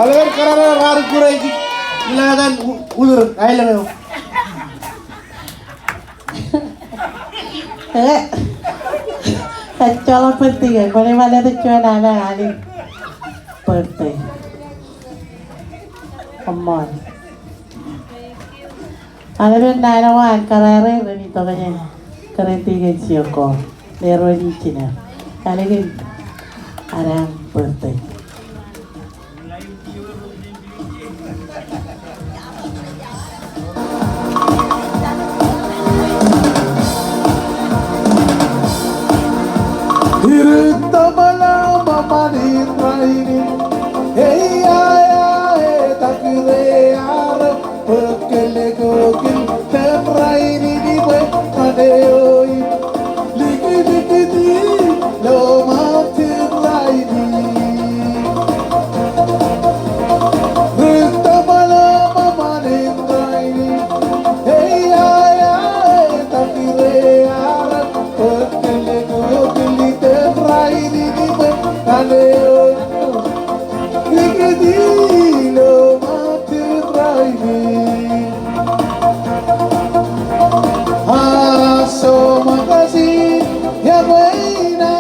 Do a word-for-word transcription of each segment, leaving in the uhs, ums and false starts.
Ālikin kōrā raar kure ijin, ilo etan u-, utrōk, aelōñ eo. Eh, ejjeḷọk birthday ke, kwōn ṃōj ḷọk juon alen alen birthday. Come on. Ālikin naan eo an kōrā ro ren itok jān kōrā in tikōn jiok ko, ro ren ijin eo. Ālikin, alen birthday. Ri tōpar ḷọk ṃōṃan in rainin, eia ea etak ri arro, bōk kōl ko kōl tōn rainin bwe ñan eo in likiliki ilo ṃōttan rainin. Ri tōpar ḷọk ṃōṃan in rainin, eia ea etak ri arro, bōk kōl ko kōl tōn rainin bwe ñan eo in likiliki ilo ṃōttan rainin. Aso ṃōkaj in, iọkwe in an.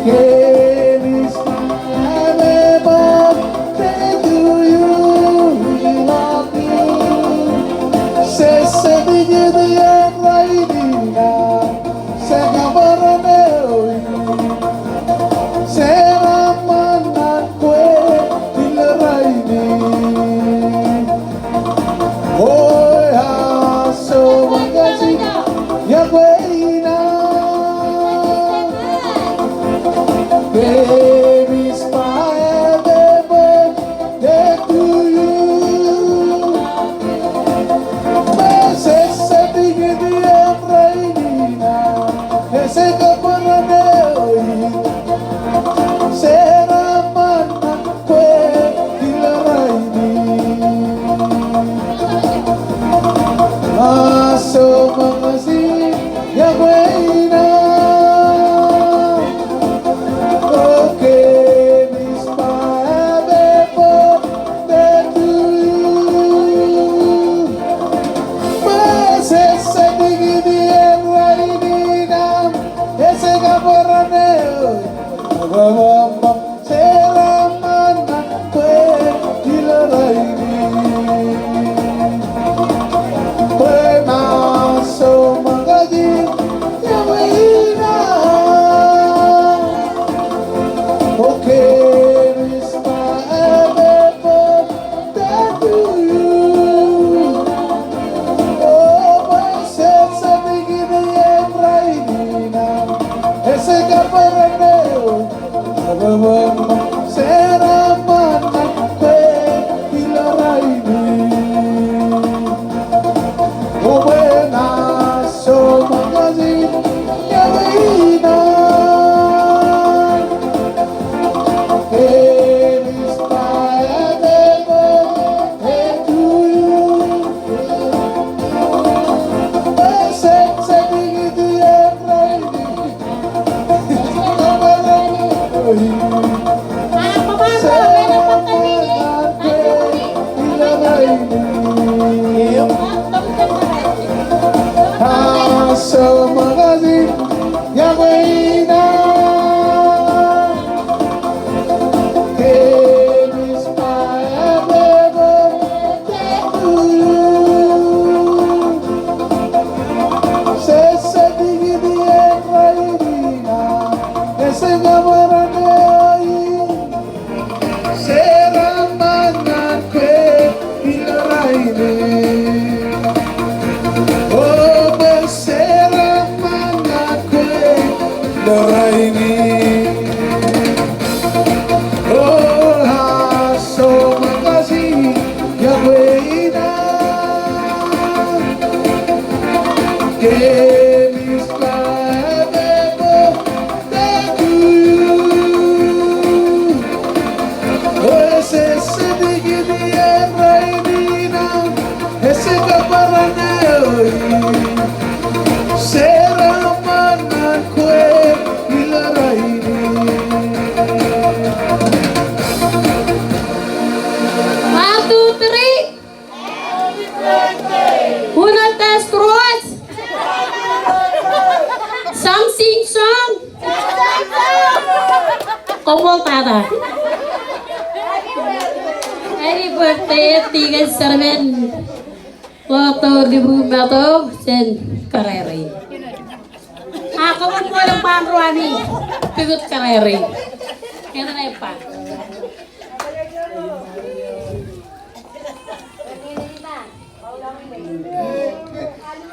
Kemij ba happy birthday to you, we love you. Sesed ijin iien rainin an. Seka bōran eo in, seraaṃṃan ñan kwe ilo rainin. O aso ṃōkaj in, iọkwe in an. Kemij ba happy birthday to you. Bwe sesed ijin iien rainin an, ej seka bōran eo in, seraaṃṃan ñan kwe ilo rainin. Aso ṃōkaj in, iọkwe in an. Okay, Miss Barbara, to you. Bwe sesed ijin iien rainin an, ej seka bōran eo in. Seraaṃṃan ñan kwe ilo rainin. Bwe aso ṃōkaj in, iọkwe in an. Okay, Miss Barbara, to you. O bwe sesed ijin iien rainin an, ej seka bōran eo in. Seraaṃṃan ñan kwe ilo rainin. O bwe aso ṃōkaj in, iọkwe in an. Kemij ba happy birthday to you. Bwe sesed ijin iien rainin. Aso ṃōkaj in, iọkwe in an. Kemij ba happy birthday to you. Sesed ijin iien rainin an, ej seka bōran eo in. Seraaṃṃan ñan kwe ilo rainin. O bwe seraaṃṃan ñan kwe ilo rainin. O aso ṃōkaj in, iọkwe in an. Kemij ba happy birthday to you. Bwe sesed ijin iien rainin an, ej seka bōran eo in. Seraaṃṃan ñan kwe ilo rainin. Koṃṃool tata. Happy birthday, tikōn Sermon Lotto Libu Meto, jān Kōrā rein. A, koṃṃool ṃaan ro ami pukot Kōrā rein. Etan eo ej ba.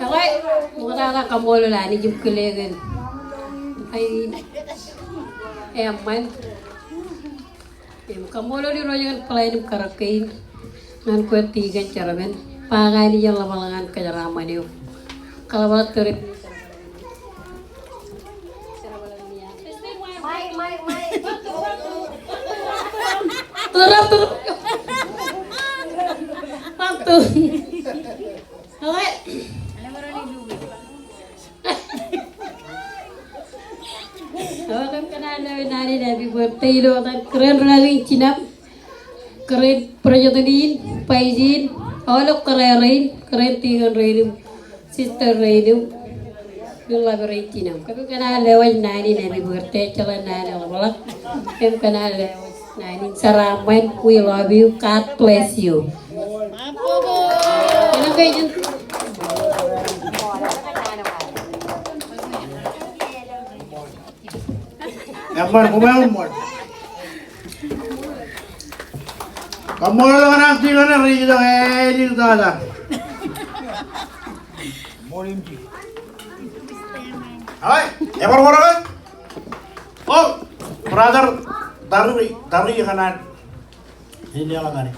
Ekwe, ṃoktata kaṃṃoolol Anij im kile kōn ain eṃṃan. Im kaṃṃoolol Irooj kōn plan im karōk kein ñan kwe tikōn Sermon. Ba ke Anij en ḷapḷọk ñan kōjeraaṃṃan eo. Kaḷapḷọk tōre. Tōre, tōre. Tōre. Ekwe. Ekwe, kōm kōṇaan lewōj naan in happy birthday ilo etan kōrā rein jinem. Kōrā president in, vice in, aolep kōrā rein, kōrā tikōn rein im sister rein im ri-ḷap rein jinem. Kōm kōṇaan lewōj naan in happy birthday, jeḷā naan eḷapḷọk. Kōm kōṇaan lewōj naan in jeraaṃṃan, we love you, God bless you. Eṃṃan, koṃ eṃṃan. Kaṃṃoolol ñan tikōn eo rej itok āliktata. All right, ebar wōr ke? Oh, brother, tari, tari kōṇaan. Ini ala tari.